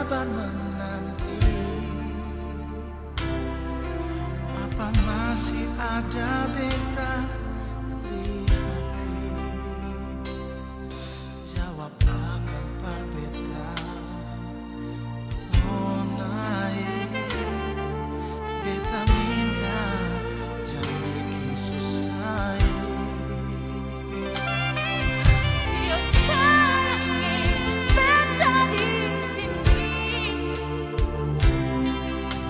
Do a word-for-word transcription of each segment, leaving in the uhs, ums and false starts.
sabar menanti. Apa masih ada beta di hati? Jawab akang par beta, nona e. Beta minta jang biking susah e. Sio sayang e, beta di sini.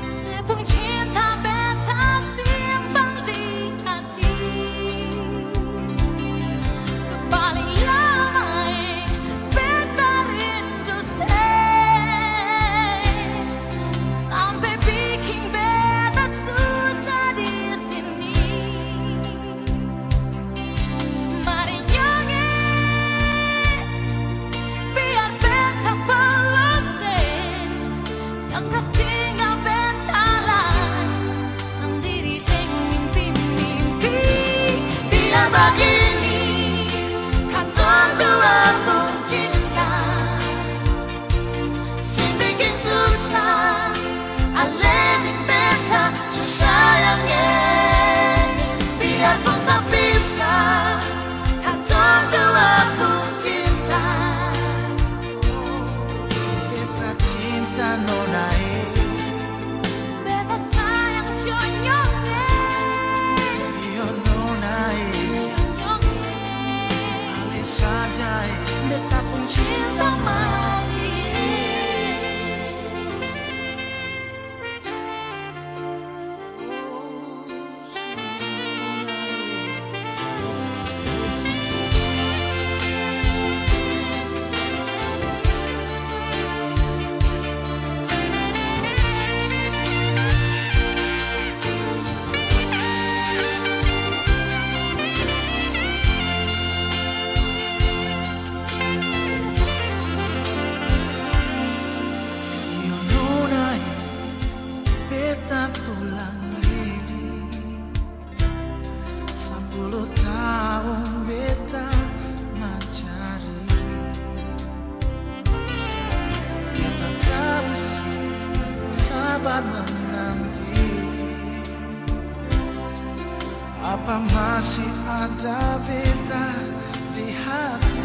Se pung cinta beta simpang di hati. Su paling lama e, beta rindu se. Sampe biking beta susah di sini. Mari nyong e, biar beta balong se, jang kas tinggal beta lai sandiri deng mimpi-mimpi. Biar bagini, katong dua pung cinta. Seng biking susah, ale deng beta su sayang e. Biarpun tapisah, katong dua pung cinta. Oh, beta cinta nona e. Beta sayang sio nyong e. Sio nona e. Sio nyong e. Ale saja e. Beta pung cinta mati e. Sio nona e, beta pulang e. Sapuluh taong beta mancari. Beta tarus sabar menanti. Apa masih ada beta di hati?